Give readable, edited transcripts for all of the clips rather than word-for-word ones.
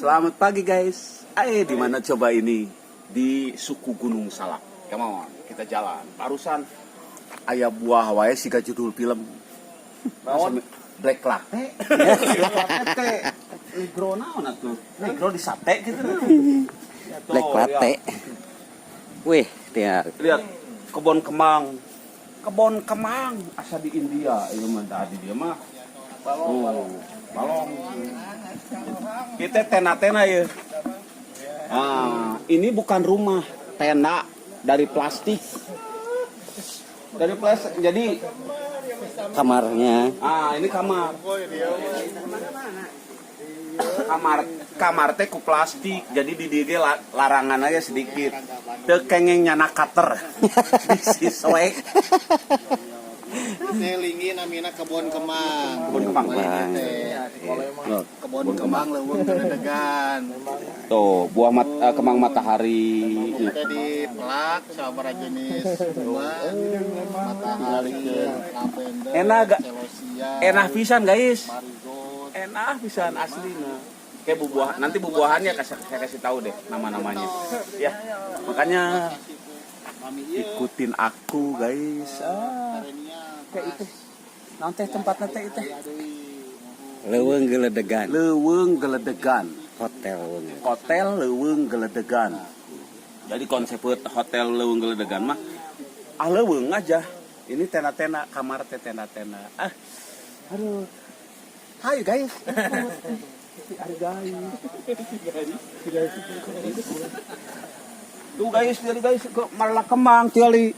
Selamat pagi, guys. Eh, di mana coba ini? Di suku Gunung Salak. Come on, kita jalan. Barusan aya buah wae siga judul film. Naon? Black Latte. Black Latte. Negro naon atuh? Negro di sate gitu. Tuh, Black Latte. Wih, dia Lihat kebun kemang. Kebun kemang asa di India ieu mah, tadi dia mah. Balong, balong. Kita tenda-tenda ya. Ah, ini bukan rumah, tenda dari plastik. Dari plastik. Jadi kamarnya. Ah, ini kamar. Kamar kamar teh ku plastik. Jadi di dieu ge larangan aja sedikit. Teu kengeng nyana kater. Bisi soek. Teh linggih namina Kebon Kemang. Kebon Kemang. Kemang. Teh Tuh, Kebon Kemang Leuweung Geledegan. Tuh, buah kemang matahari. Teh dipelak sabaraha jenis bunga, matahari, lavender, Enak gak? Celosia, Enak pisan, guys. Marigold. Enak pisan aslinya. Kayak bubuah, nanti bubuahannya saya kasih tahu deh nama-namanya. Ya, makanya ikutin aku, guys. Ah, kayak itu. Naon teh tempatnya teh itu? Leuweung Geledegan. Leuweung Geledegan. Hotel Leuweung. Hotel Leuweung Geledegan. Jadi konsep hotel Leuweung Geledegan mah ah leuweung aja. Ini tenda-tenda, kamar teh tenda-tenda. Ah. Aduh. Hai, guys. Ada guys. Guys. Tuh guys, jadi guys kok malah kemang tiali.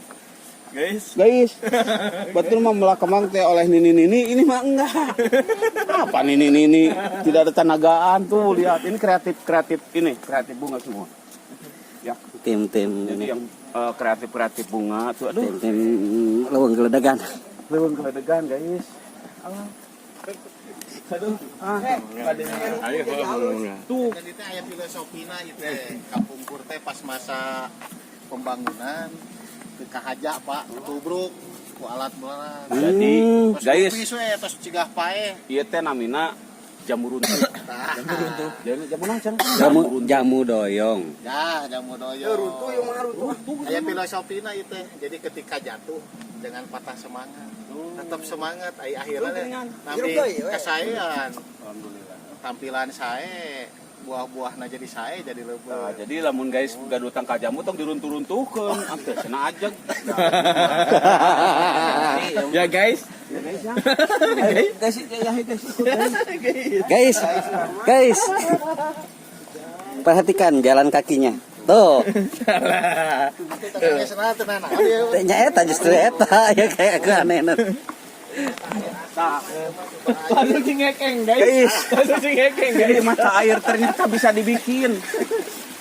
Guys. Guys, betul mah melak kemang teh oleh nini nini, ini mah enggak. Apa nini nini? Tidak ada tenagaan tuh, lihat. Ini kreatif kreatif, ini kreatif bunga semua. Ya, Tim-tim jadi ini. Yang kreatif kreatif bunga tuh, aduh, Tim-tim Leuweung Geledegan. Leuweung Geledegan, guys. Alah. Aduh, ah, Ayo. Tuh. Dan itu aya filosofina itu teh. Kapungkur teh pas masa pembangunan teu kahaja, Pak, tubruk ku alat berat. Jadi, Tos guys, kupis we tos cigah paeh. Ieu teh namina jamu runtuh. Jamu runtuh. Jadi jamu naon cenah? Jamu jamu doyong. Ya, jamu doyong. Runtuh yang mah runtuh. Aya filosofina itu teh. Jadi ketika jatuh jangan patah semangat. Tetap semangat. Ai akhirnya teh nambi kesaean. Alhamdulillah. Tampilan sae, buah-buahna jadi sae, jadi Nah, leubeut. jadi lamun guys gaduh tangkal jamu tong diruntuh-runtuhkeun, ante cenah ajeg. Ya, guys. Ya guys ya. Guys, ya guys, ikut, guys. Guys, guys. Perhatikan jalan kakinya. Tuh, Itu teh cenah teu naon ieu. Nya eta justru eta ya kayak aku aneh. Langsung cingekeng, guys. Guys, Langsung cingekeng, guys. jadi mata air ternyata bisa dibikin.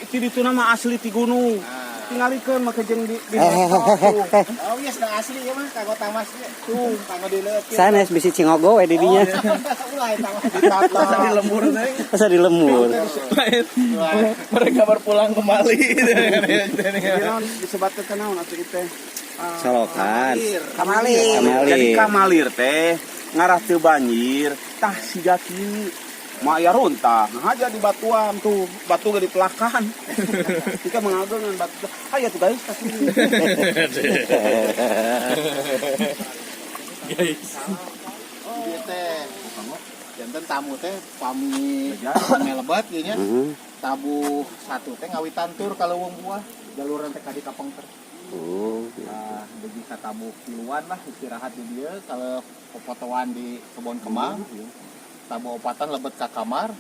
Itu itu nama asli ti gunung. Tingalikeun make jeung di tuh. Oh iya, sedang asli ya mah kanggo tamas ge. Tuh, kanggo dileukeun. Sanes bisi cingogo we di dinya. Ulah eta mah. Ditata. Di lembur teh. Asa di lembur. Mereka berpulang kembali. Jadi naon disebatkeun teh, naon atuh ieu teh? Solokan. Kamalir. Kamalir. Jadi kamalir teh ngarah teu banjir, tah siga kieu. Ma ya runtah, nah aja di batuan tuh, batu gak dipelakan. Kita mengagung dengan batu. Ayo tuh guys, kasih. Guys. Ieu teh janten tamu teh pami pami lebet ieu nya. Tabuh satu teh ngawitan tur ka Leuweung Buah, jalur teh ka di Kapengker. Oh. Nah, dugi ka tabuh tiluan lah istirahat di dieu kalau popotoan di kebon kemang. Tabuh opatan lebet ka kamar.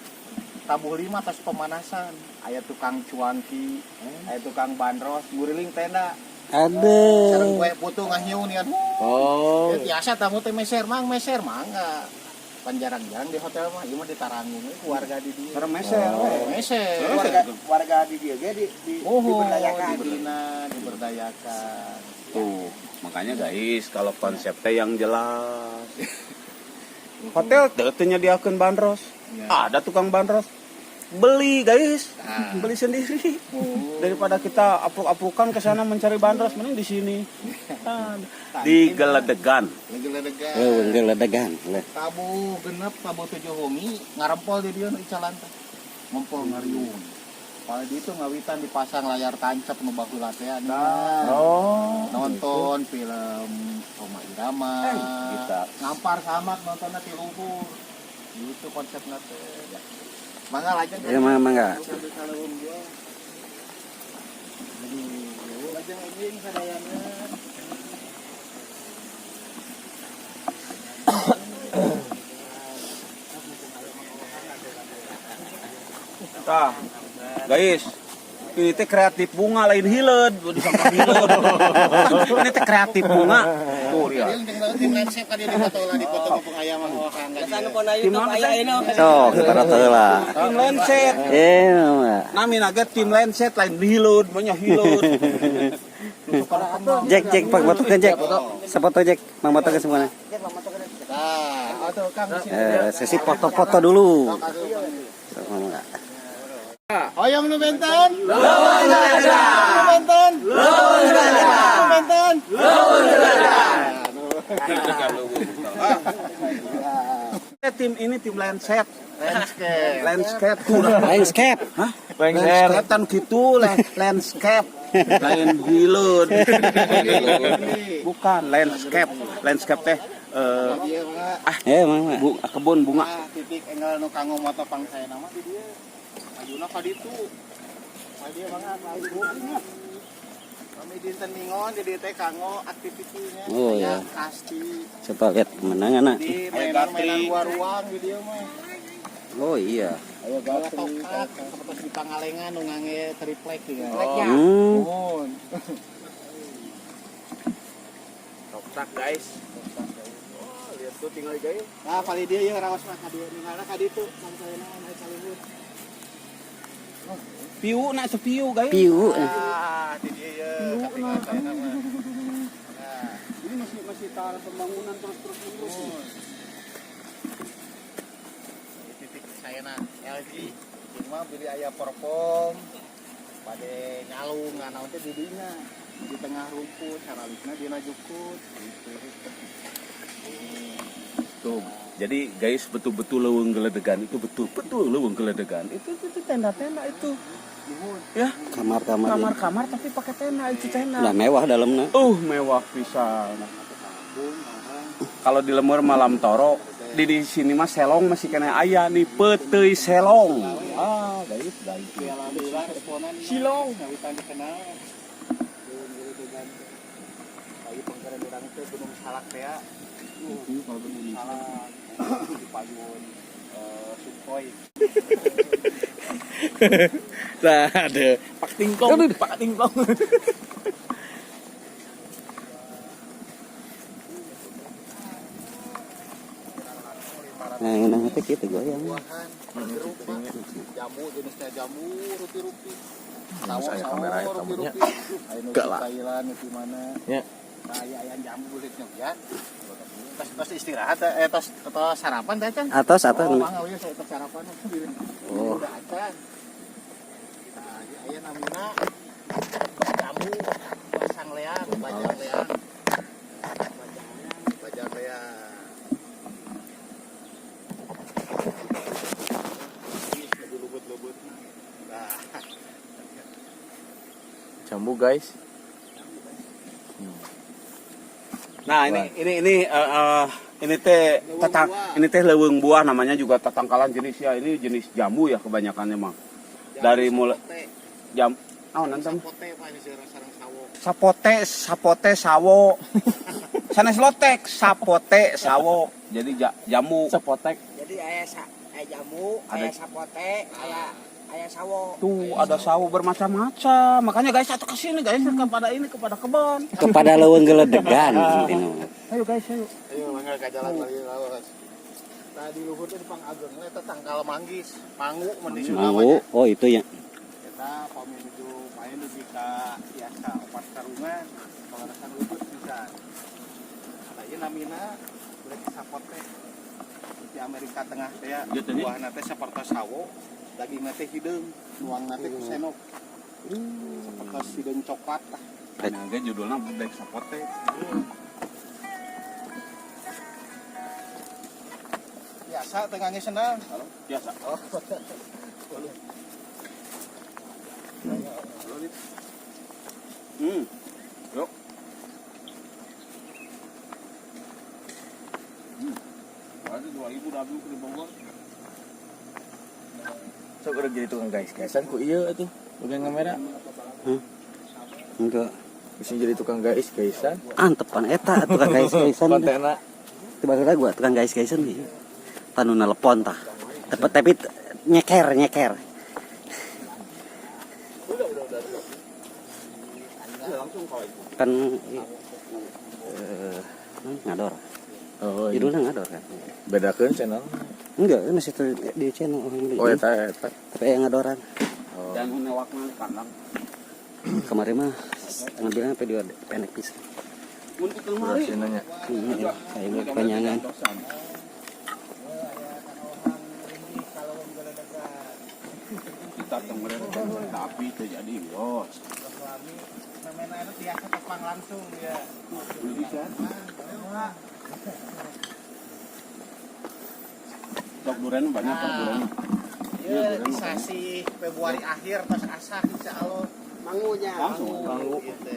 Tabuh lima tos pemanasan. Aya tukang cuanki, aya tukang bandros, nguriling tenda. Ada. Sareng kue putu ngahiung nian. Oh. Ya, biasa tamu teh meser mang, meser mangga. Pan jarang-jarang di hotel mah, ieu mah ditaranggung we ku warga di dieu. Sareng meser we. Meser. Warga warga di dieu ge di Oh, diberdayakan. Dibina, diberdayakan. Tuh, makanya guys, kalau konsep teh yang jelas. Hotel teh teu nyadiakeun bandros. Ada tukang bandros. Beli, guys, beli sendiri. Daripada kita apruk-aprukan ke sana mencari bandros, mending di sini. Ah, di Geledegan. Geledegan. Leuweung Geledegan. Leh. Tabuh genep, tabuh tujuh wengi, ngarempol di dieu nu icalan teh. Ngumpul ngariung. Paling itu ngawitan dipasang layar tancap nu baheula teh. Nah. Oh. Nonton film Rhoma Irama. Kita. Ngampar samak nontonnya ti luhur. Gitu konsepna teh. Mangga lajeng. Ya mangga mangga. Sambil kaleuweung gua. Aduh, lajeng anjing sadayana. Tah. Guys, ini teh kreatif bunga lain hileud, disangka hileud. Ini teh kreatif bunga. Tuh dia. Tim landscape kan dia di foto lah di foto mumpung aya mah oh kangga dia. Tim naon teh? Sok kita rata heula. Tim landscape. Eh, mangga. Nami naga tim landscape lain hileud, banyak hileud. Jack Jack pak fotokeun Jack. Sapoto Jack, mang fotokeun semuanya. Tah, atuh Kang di sini. Eh, sesi foto-foto dulu. Sok mangga. Hoyong nu benten. Leuweung Nu benten. Leuweung Nu benten. Tim ini tim landscape. Landscape. Landscape tuh lah. Landscape. Hah? Lengser. Landscape kan gitu, landscape. Lain hileud. Bukan landscape. Landscape teh Iya, mangga. Eh, mangga. Kebun bunga. Ah, titik enggal nu kanggo moto pangsaena mah di dieu. Majuna ka ditu. Ka dieu mangga ka ibu. Kami dinten mingon jadi teh kanggo aktivitinya. Oh, Aya iya. Kasti Coba lihat pemandangan nak. di mainan-mainan luar ruang di dieu mah. Oh iya. Ayo tokak seperti di Pangalengan nu ngange triplek gitu. Nuhun. Toktak guys. Oh, lihat tuh tinggal guys. Nah, paling dia ya rawas mah ka dieu ninggalna ka ditu pangsaena naik ka luhur. Piu nak sepiu guys. Piu. Ah, di dieu ye katinggal saena mah. Nah, Ini masih masih tahap pembangunan terus terus terus. nuhun. Di titik saena LG. Ieu mah beli aya perform bade nyalung nganaon teh di dinya. Di tengah rumput saralikna dina jukut gitu. Tuh. Jadi guys betul-betul leuweung geledegan itu betul-betul leuweung geledegan. Itu tenda-tenda itu. Ya, Kamar-kamar. kamar-kamar tapi pakai tenda itu tenda. Udah mewah dalamnya. Mewah pisan. Kalau di lemur malam toro, di sini mah selong masih kena aya nih peuteuy selong. Ah, guys, guys. Ya, alhamdulillah responan Silong. ngawitan dikenal. Leuweung geledegan teh. Ayo pengkeren urang teh Gunung Salak teh ya. Kalau Gunung Salak di payun Sukoi. Nah, ada Pak Tingkong, Pak Tingkong. Nah, yang teh kitu goyang. Buahan, rupa, jambu jenisnya jambu rupi-rupi. Sawo saya sawo kameranya tamunya. rupi-rupi. Ayo nu Enggak lah. Thailand nu di mana. Ya. Nah, aya aya jambu bulit nyobian. Tos tos istirahat tos atau sarapan teh can. Atos atos. Oh, mangga we saya tos sarapan. Oh. Udah acan. Nah, aya namina jambu pasang leang, bajang leang. Bajang leang. Ini lebih lubut-lubut. Nah, Jambu guys. Nah, ini teh tatang ini teh leuweung buah namanya juga tatangkalan jenis ya. Ini jenis jambu ya kebanyakannya mah. Dari mulai jam oh nanti sapote Pak ini sareng sawo. sapote sapote sawo. Sanes lotek sapote sawo. Jadi jamu Sepotek. Jadi aya aya jamu, Ada- aya sapote, aya aya sawo. Tuh ada sawo bermacam-macam. Makanya guys satu ke sini guys kepada ini kepada kebon. Kepada leuweung geledegan intinya. Ayo guys ayo. Ayo mangga ka jalan lagi lawas. Tadi luhur teh di Pangageng eta tangkal manggis, mangu mun di Sunda mah Mau, oh itu ya. Eta pami nuju main dugi ka biasa opat karungan, kalau rasa luput bisa. Ada ieu namina black sapote. Di Amerika Tengah teh ya, Ieu teh nya? buahna teh sapertos sawo, dagingna teh hideung, nuangna teh ku senok. Sapertos hideung coklat lah. Nah, ge judulnya Black Sapote. Biasa tengahnya senang. Biasa. Oh. Yuk. Berarti 2000 dah di Bogor. Sok udah jadi tukang guys, gaisan ku ieu atuh. Bagian kamera. Enggak. Bisa jadi tukang guys, gaisan. Antepan eta tukang guys-gaisan. Kontenna. Tiba-tiba gua tukang guys-gaisan nih. Tanu nelepon tah. Tapi tapi nyeker nyeker. Kan ngador. Oh, iya. Judulnya ngador kan. Bedakeun channel. Enggak, masih di channel orang Oh, eta eta. Tapi yang ngadoran. Oh. Dan newakna di kandang. Kemarin mah ngambilnya video pendek pisan. Mun itu kemari. Durasina nya. Iya, kayak kepanjangan. Kita tenggelam tapi terjadi bos. Suami namanya itu biasa tepang langsung ya. Bisa. Stok duren banyak stok duren. Ya, di sasi Februari akhir tos asah insya Allah. Mangunya. Langsung. Mangu. Gitu.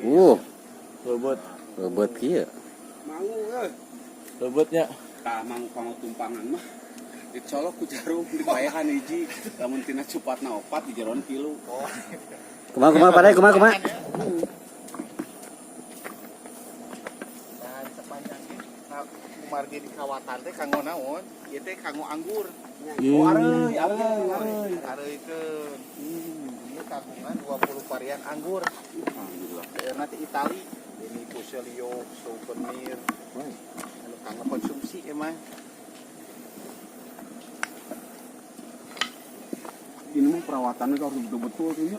Wuh. Leubeut. Leubeut kieu. Mangu euy. Leubeutnya. Tah mang panggo tumpangan mah dicolok ku jarum dipayahan hiji lamun tina cupatna opat di jeron tilu. Kumaha kumaha padai kumaha kumaha. Dan sepanjang ini kumargi di kawatan teh kanggo naon? Ieu teh kanggo anggur. Oh areuy areuy areuy. Areuikeun. Ini kagungan 20 varian anggur. Alhamdulillah. Daerahna teh Itali. Ini Puselio, souvenir. Anu kanggo konsumsi emang. Ini mah perawatannya harus betul-betul tuh ya.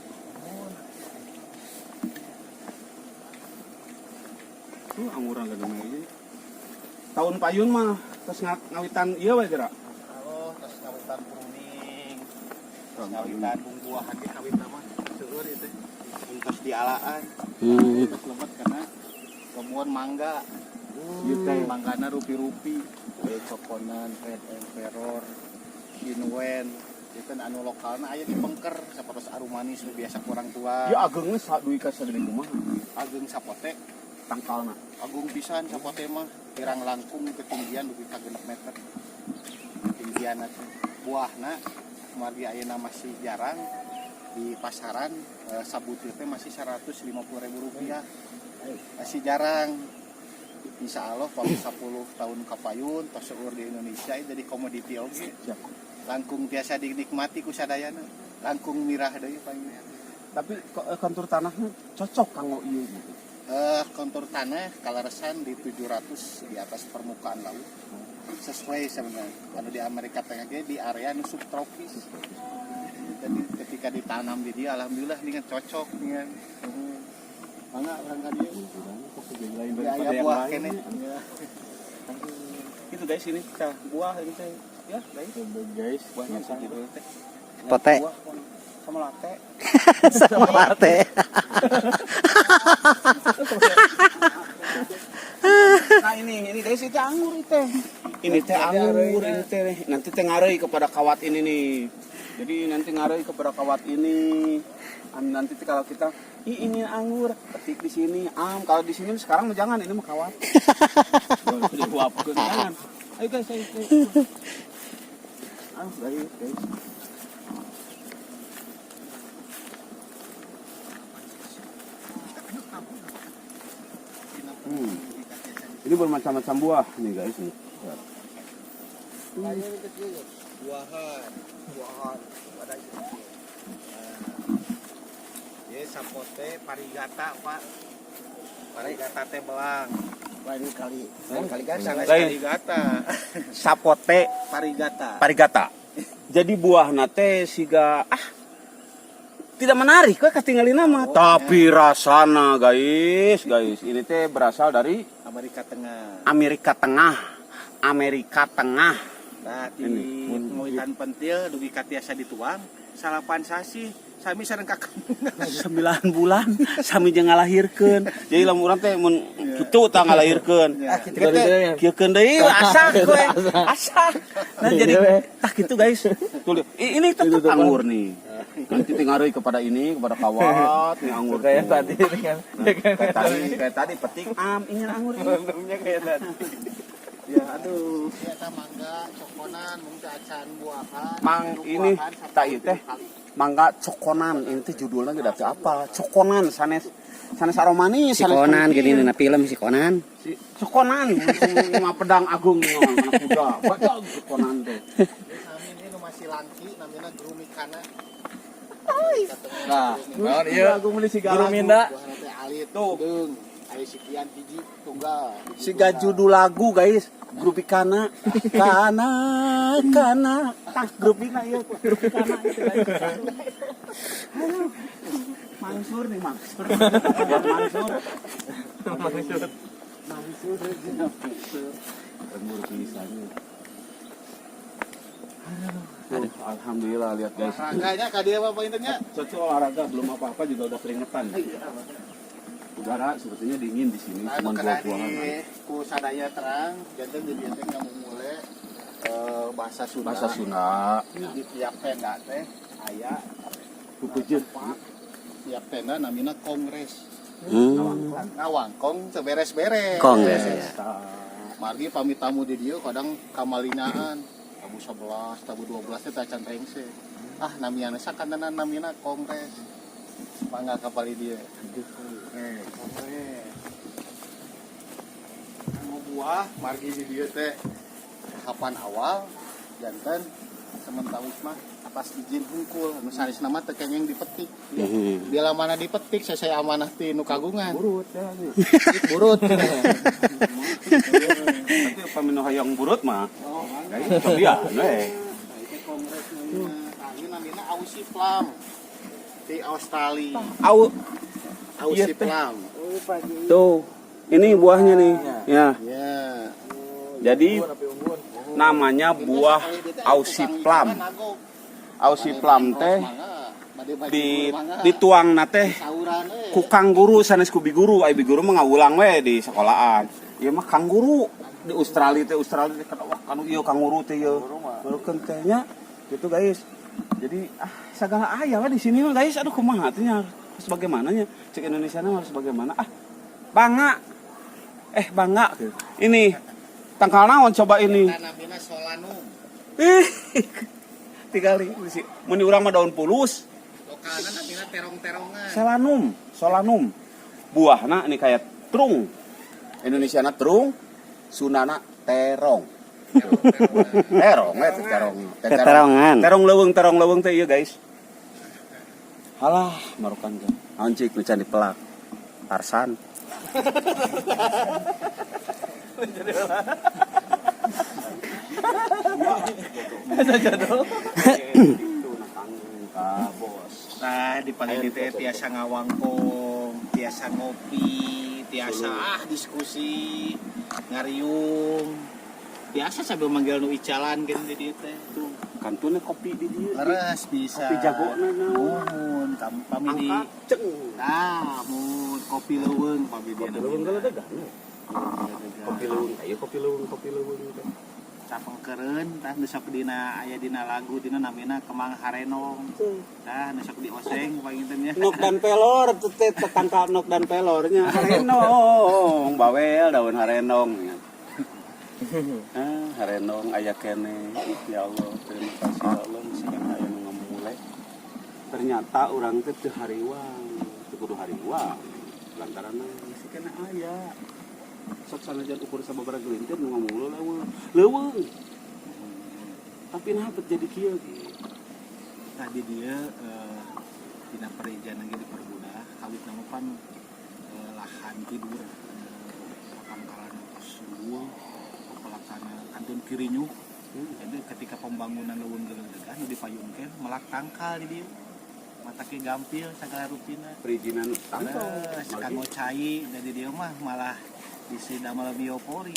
Tuh angguran lagi ini. Tahun payun mah terus ngawitan iya we gerak. Halo, terus ngawitan pruning, Tahun payun. ngawitan buah-buahan ge ngawitan mah seueur ieu teh. Entos dialaan, terus lebet karena kebun mangga. Ieu teh Manggana rupi-rupi, aya cokonan, red emperor, kinwen. Itu kan anu lokalna aya di Pengker, sapertos arumanis nu biasa kurang tua. Ya agengnya duwi ka sagede kumaha Ageung sapote, tangkalna. agung pisan sapote mah kirang langkung ketinggian dugi ka 6 meter. Ketinggian teh. Buahna kumargi ayeuna masih jarang di pasaran, sabutir teh masih 150.000 rupiah. Masih jarang. Insya Allah kalau 10 tahun kapayun tos seueur di Indonesia jadi komoditi oge. Siap. Langkung tiasa dinikmati ku sadayana. Langkung mirah deui paling. Tapi kontur tanahnya cocok kanggo ieu gitu. Kontur tanah kaleresan di 700 di atas permukaan laut. Sesuai sebenarnya. Anu di Amerika Tengah ge di area nu subtropis. Jadi ketika ditanam di dia alhamdulillah dengan cocok dengan mangga urang ka dieu. Lain Ya, aya yang buah lain. keneh. Itu guys ini tah buah ini teh. Ya, guys. Leubeut guys. Buahnya segitu teh. Pote. Buah sama latte. Sama latte. Nah ini guys itu anggur itu. Ini teh anggur, ini teh nanti teh ngareuy kepada kawat ini nih. Jadi nanti ngareuy kepada kawat ini. Nanti teh kalau kita ih ini anggur, petik di sini. Am kalau di sini sekarang mah jangan, ini mah kawat. Dihuapkeun jangan. Ayo guys, ayo. Ayo. Ah, guys, guys. Ini bermacam-macam buah nih guys nih. Buahan. Buahan. Ada Ya sapote parigata, Pak. Parigata teh belang. Lain kali, lain kali gata. Sanes Lain. parigata. Sapote Parigata. parigata. Jadi buah nate siga tidak menarik we katingalina mah. Tapi rasana guys, guys, ini teh berasal dari Amerika Tengah. Amerika Tengah. Amerika Tengah. Nah, di Ini. ngawitan pentil dugi ka tiasa dituang salapan sasih Sami sareng kakandungan. 9 bulan sami jeung ngalahirkeun. Jadi lamun urang teh mun kitu tah ngalahirkeun. Ya. Kieu teh kieukeun deui asak we. Asak. Nah, jadi tah kitu, guys. Tuh, lihat. Ini tetap anggur nih. Nanti tinggal kepada ini, kepada kawat nih anggur. Kayak tuh. tadi dengan Kayak tadi petik am ingin anggur ini. Untungnya kayak tadi. Ya aduh. Iya, eta mangga cokonan mung teu acan buahan. Mang Tilu ini buahan, satu tak ieu teh tilu kali. Mangga cokonan ini teh judulnya geus apa? Cokonan sanes sanes aromanis Si sanes Conan putih. gini dina film si Conan. Si Cokonan mah pedang agung anak kuda. Baca Cokonan teh. Ini sami ini nu masih langki namina Grumikana. Nah, naon ieu? Agung meuli siga Guru Minda. Buahna teh alit. Tuh. Deung. Aya sikian hiji tunggal. Hiji Siga tunggal. judul lagu, guys. Grupikana kana kana tah grupina ieu grupikana itu, guys. Aduh. Mangsur nih, mangsur. Mangsur. Maksud. Mangsur. Lembur pisannya. Aduh, alhamdulillah lihat, guys. Olahraganya ka dieu apa intinya? Cocok olahraga belum apa-apa juga udah keringetan. Udara sepertinya dingin di sini, Anu cuman kena buah-buahan. di ku sadaya terang janten di dieu teh ngamumule bahasa Sunda. Bahasa Sunda. Di tiap tenda teh aya Kukujeut. tempat, tiap tenda namina kongres. Ngawangkong teu beres-beres. Kongres ya. Margi pamit tamu di dieu kadang kamalinaan. Tabuh 11, tabuh 12 teh tacan rengse. Ah, namiana sakantenan namina kongres. Mangga ka palih dieu. Kongres. Kongres. Kanggo buah margi di dieu teh tahapan awal janten sementawis mah atas izin hungkul nu sanesna mah teu kenging dipetik. Bila mana dipetik saya amanah ti nu kagungan. Burut ya. Burut. Tapi upami nu hayang burut mah. Oh, Guys, cobian we. Nah, itu kongres namina. Nah, ini namina Aussie Plum di Australia. Au Aussie Iya, teh. Plum. Tuh. Ini buahnya nih. Ya. Ya. Jadi namanya buah Aussie Plum. Aussie Plum teh di dituang teh ku kangguru sanes ku biguru, ai biguru mah ngawulang we di sekolahan. Ieu mah kangguru di Australia teh, Australia teh wah kanu ieu kanguru teh ieu. Barukeun teh nya gitu, guys. Jadi ah segala aya we di sini mah, guys. Aduh, kumaha teh nya harus bagaimana nya? Cek Indonesia mah harus bagaimana? Ah bangga. Eh, bangga gitu. Ini tangkal naon coba ini? Namina Solanum. Ih. Tinggal mun urang mah daun pulus. Lokalna namina terong-terongan. Solanum, solanum. Buahna ini kayak terung. Indonesia na terung, Sundana terong. Terong, eh terong. Teh Teterongan. Terong leuweung, terong leuweung teh ieu, guys. Halah, marukan teh. Naon cik nu can dipelak? Tarsan. Itu nah tanggung ka bos. Nah, di palih teh tiasa ngawangkong, tiasa ngopi, tiasa ah diskusi, ngariung. Biasa sambil manggil nu icalan gitu di dieu teh. Tuh. Kantunnya kopi di dieu. Leres bisa. Kopi jagona naon. Muhun, pami di Angkat ceng. Nah, mun kopi leuweung pami di Kopi leuweung geledegan. Kopi leuweung, ayo kopi leuweung, kopi leuweung teh. Sapengkeureun tah nu sok dina aya dina lagu dina namina Kemang Harenong. Tah nu sok dioseng panginten nya. Nok dan pelor teh tetangka nok dan pelornya harenong bawel daun harenong ya. Ah, harenong aya keneh. Ih, ya Allah, terima kasih ya Allah masih keneh aya nu ngamumule. Ternyata urang teh teu hariwang, teu kudu hariwang. Lantaran masih keneh aya. Sok sanajan ukur sababaraha gelintir nu ngamumule leuweung. Leuweung. Tapi nah bet jadi kieu gitu. Tadi dia dina perizinan ge dipermudah kawit nama pan lahan tidur patangkalan tos luwung pepelakan kantun kirinyuh. Jadi ketika pembangunan leuweung geledegan nu dipayungkeun melak tangkal di dieu matake gampil segala rupina. Perizinan tangkal. Kanggo cai dari dia mah malah disi damel biopori,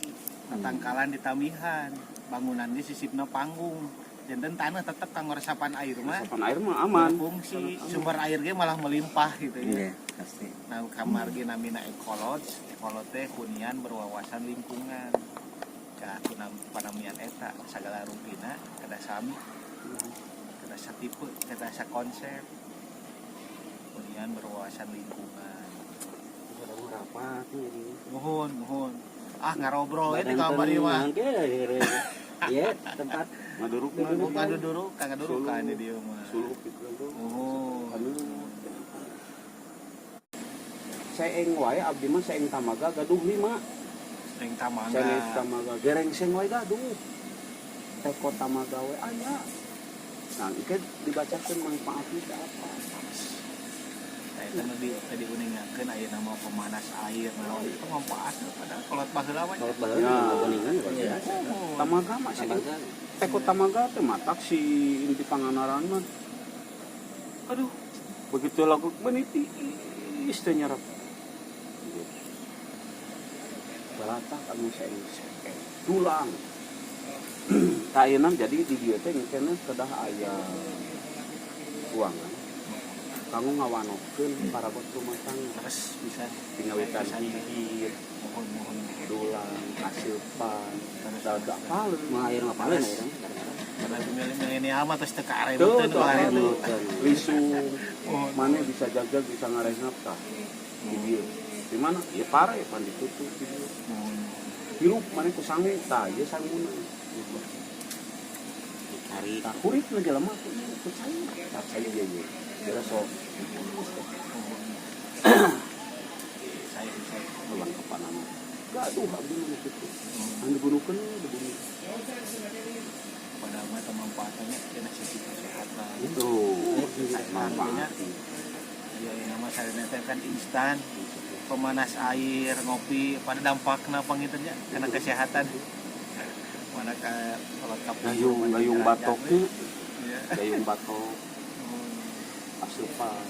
tatangkalan ditamihan, bangunan ge sisipna panggung. Janten tanah tetep kanggo resapan air mah. Resapan air mah aman. Fungsi sumber air ge malah melimpah gitu ya. Iya, pasti. Nah, kamar ge namina ecolodge, ecolodge teh hunian berwawasan lingkungan. Cah kunam panamian eta sagala rupina kedah sami. Kedah satipe, kedah sakonsep. Hunian berwawasan lingkungan. Rapat jadi. Muhun, muhun. Ah, ngarobrol ya di kamar ieu mah. Iya, tempat Ngaduruk Ngaduruk, ngaduruk, ngadurukan di dieu mah. Suluk gitu tuh. Muhun. Anu seeng wae abdi mah seeng tamaga gaduh lima. Seng tamaga. Seeng tamaga gerengseng wae gaduh. Teko tamaga wae aya. Nah, engke dibacakeun manfaatnya teh apa? Nah, itu nu di tadi uningakeun aya nama pemanas air naon itu manfaatna padahal kolot baheula mah. kalau baheula Ya. kuningan luar biasa. Muhun. Tamaga mah seeng Tamaga. teko tamaga teh matak si inti Pangandaran mah. Aduh, begitu lagu meniti teh nyerap. Balatak anu seeng seeng tulang. Tah ayeuna jadi di dieu teh engkena kedah aya ruangan kanggo ngawanokeun parabot rumah tangga. Terus bisa Pingawitan gigit, muhun muhun. dulang, aseupan, da apaleun. Mah air mah paleun air. Karena milenial mah terus teu Tuh, karebuteun tuh, kemarin tuh. Lisung, mana bisa jaga bisa ngarehngap tah di dieu. Di mana? Ya pare pan ditutup di dieu. Muhun. Hirup mana ku sange tah ieu sanguna. Dicari. Tah kurit na jelema ku ieu ku cai. Tah cai ieu ieu. Kira sok Saya lengkepanana. Gaduh abdi mah kitu. Anu digunukeun di bumi. padahal mah manfaatnya dina sisi kesehatan. Tuh, Manfaatnya manfaat. ya nama saya teh kan instan pemanas air ngopi pada dampakna pangintennya karena kesehatan mana ka kalau kapung Gayung gayung batoknya, ya. gayung batok asupan.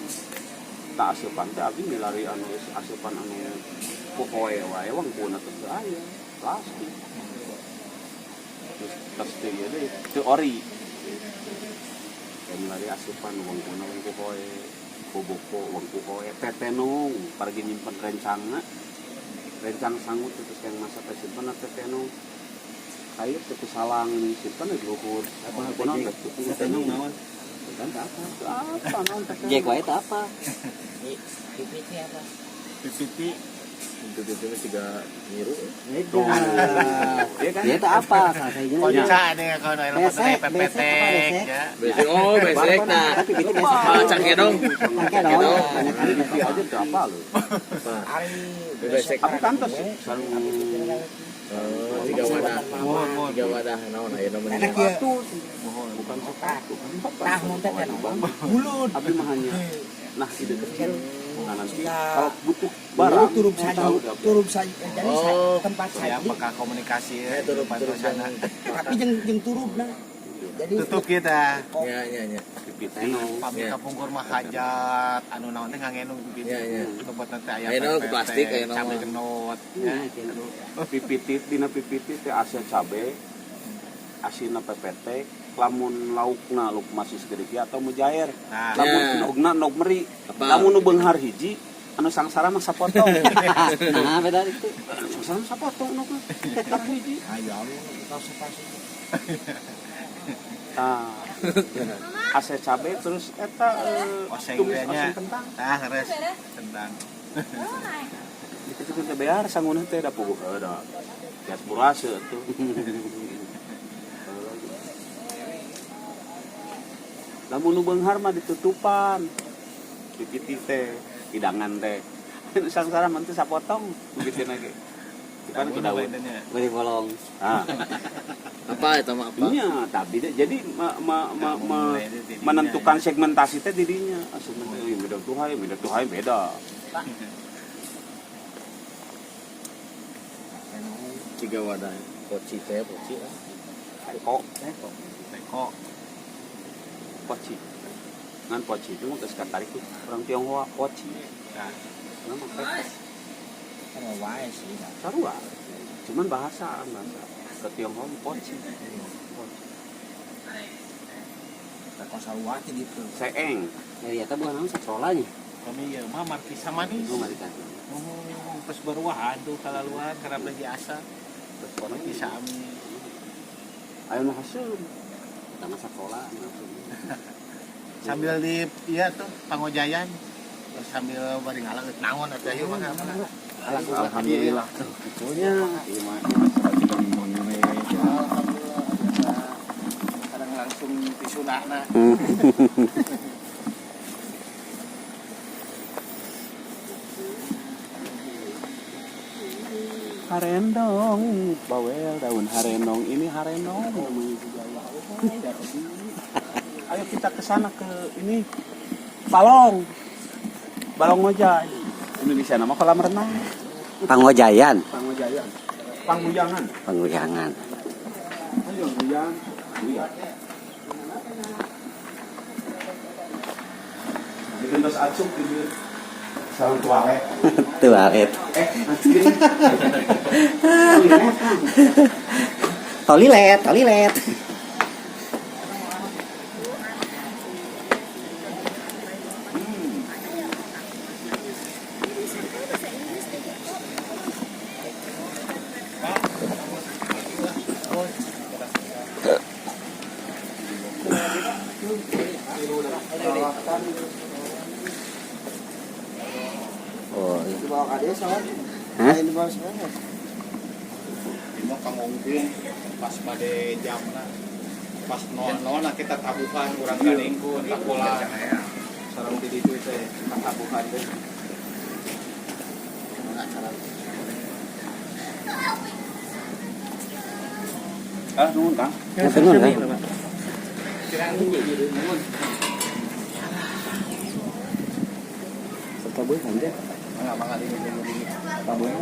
Tak asupan teh abdi milari anu asupan anu pokoe wae wangkuna teh teu aya, plastik. Terus tos teu ieu deui, teu ori. Kayak milari asupan wangkuna wangku hoe, boboko wangku hoe, tetenung paragi nyimpen rencangna. Rencang sangut terus yang masa teh simpen tetenung. Kayu teu salang simpen di luhur. Apa Kunaon Jack? teh Tetenung naon? Kan teu apa? Teu apa naon tetenung. Jack wae teh apa? PPT apa? PPT Itu tiga nyiru. Tuh. Iya kan? Dia teh apa? Salah saya jeung. konca nih kalau aya Besek, PPT besek apa besek? ya. Besek, oh besek nah. Tapi itu besek. Ah, cangkedong. Cangkedong. Banyak kali Di besek. aja teu apa lu. Ari Besek. Tapi kantos sarung Oh, tiga wadah. Muhun, muhun. Tiga wadah naon aya namanya. Enak ya. sepatu Muhun. bukan sepatu kan Tah mun teh kan. Mulut. Abdi mah hanya nah ide kecil. Nah nanti kalau butuh barang Turub saja, tahu dah. turub saja. Jadi Oh. tempat Ya, saji, apakah komunikasi ya, Eh, turun depan turun sana. tapi jeung jeung turubna. Jadi Tutup kita. Ya ya ya. Pipiteno. Pami Ya. kapungkur mah hajat anu naon teh ngangenung gitu. Ya, ya. Tempat nanti aya Aya naon ke PPT, plastik, aya naon cabe mah. genot. Nah, gitu. Pipitit dina pipitit teh asa cabe asinna PPT lamun laukna lauk masih segede kieu atau mujair Nah, lamun Ya. endogna endog meri Apa? lamun nu beunghar hiji anu sangsara mah sapotong. Nah, beda itu. Anu sangsara mah sapotong endogna hektar hiji. Ayo, kaos pas. Tah. Asa cabe terus eta Oseng tumis teh nya. oseng kentang. Nah, res kentang. Itu teh bear sangunah teh da puguh heuh da. Tias burase tuh. Lamun nu beunghar mah ditutupan. Pipiti teh, hidangan teh. Nu sangsara mah teh sapotong pipitina ge. Kan ku daun. Beli bolong. Ah, Apa eta mah apa? nya tapi deh, jadi menentukan segmentasi teh didinya. Ah, segmentasi beda tuhai, beda tuhai beda. Tiga wadah. Poci teh poci. ah. Kok Teko. poci. Ngan poci itu mah geus katarik ku orang Tionghoa poci. Nah, Nama teh Kan wae sih. Nah. sarua. Cuman bahasa bahasa ke Tionghoa mah poci. Poci. Kosawa gitu. Seeng. Ya eta buah naon satrolanya. Kami ieu mah markisa manis. Oh, markisa. Oh, pas baruahan tuh kalaluan karena lagi asa. Markisa amis. Ayo nu haseum. Eta mah satrola Sambil di iya tuh Pangojayan sambil bari ngaleut naon atuh ayo mah mah. Alhamdulillah tuh kitunya. Ieu mah Alhamdulillah. Kadang langsung tisunahna. Harendong, bawel daun harendong ini harendong namanya juga ya Allah ya Rabbi. Ayo kita ke sana ke ini Balong. Balong Ngojay. Indonesia nama kolam renang. Pangojayan, Pangojayan. Pangguyangan. Pangguyangan. Ayo guyang. Guyang. Bikin tos acuk di sarung tualet. Tualet. Anjir. Toilet, toilet. Oh, iya. Dibawa ke desa kan? Hah? Lain dibawa sana. Ini mah kangongkeun pas bade jamna. Pas 00 nah kita tabuhan urang ganingkeun takola. Sareng di ditu teh tabuhan teh. Acara Ah, nuhun Kang. Ya, bener, kan? Tabuhan teh. mangga mangga ini ini ini. Tabuhan.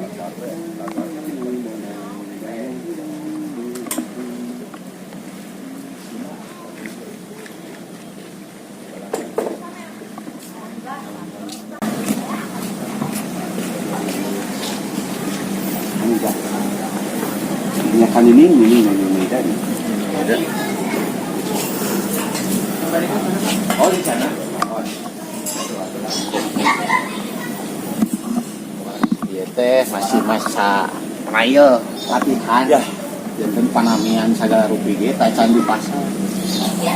Enggak. Ya kan ini tadi. Oh, di sana. Oh. Ieu teh masih masa trial latihan. Ya. Janten panamian segala rupi ge tacan di pasar.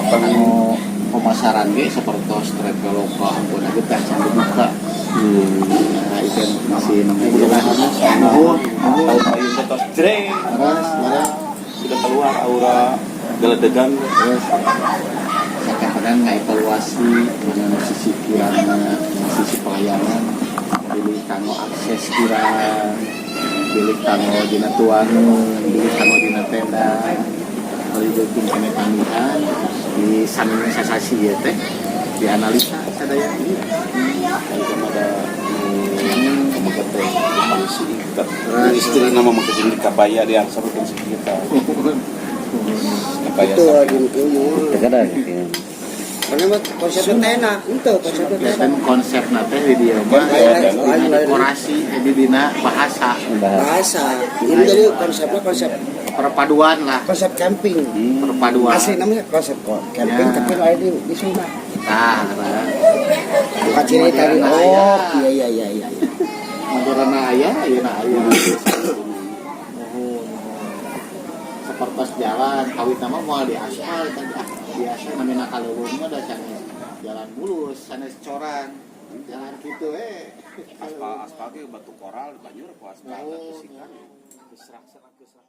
Kanggo pemasaran ge sapertos Traveloka ampun ge tacan dibuka. Nah, itu masih nunggu lah. Nuhun, nuhun. Tahu payung teh tos jreng. Leres, leres. Sudah keluar aura geledegan. Terus kadang ngaevaluasi mana sisi kirana, sisi pelayanan, pilih kanggo akses kirang, pilih kanggo dina tuangan, pilih kanggo dina tenda, kalau beuking kene panggihan di sami sasasi ieu teh dianalisa sadaya ieu. Ayo kan ada nu teh fungsi kita. Istri nama make jeung di kabaya di angsa fungsi kita. Kabaya Itu sapi. lagi umur. Terkadang. Karena mah konsepnya teh enak, itu konsepnya teh Dan enak. konsep teh di dieu mah Lain- dina lain- dekorasi jadi dina bahasa Bahasa. Ini jadi konsepnya konsep perpaduan lah, konsep camping. perpaduan. Asli namanya konsep kok camping Ya. tapi lain di Sunda. Tah, nah. Bukan ciri tadi. Moderna Oh, aya. iya iya iya iya. Moderna aya, ayeuna aya. Nuhun, nuhun. Sapertos jalan, kawit nama moal di aspal tadi ah biasa namina kaleuweung mah da sanes jalan mulus, sanes coran. Jalan kitu eh. Aspal aspal ge batu koral banjur ku aspal Nuhun, batu sikan. Geusrak-serak geusrak.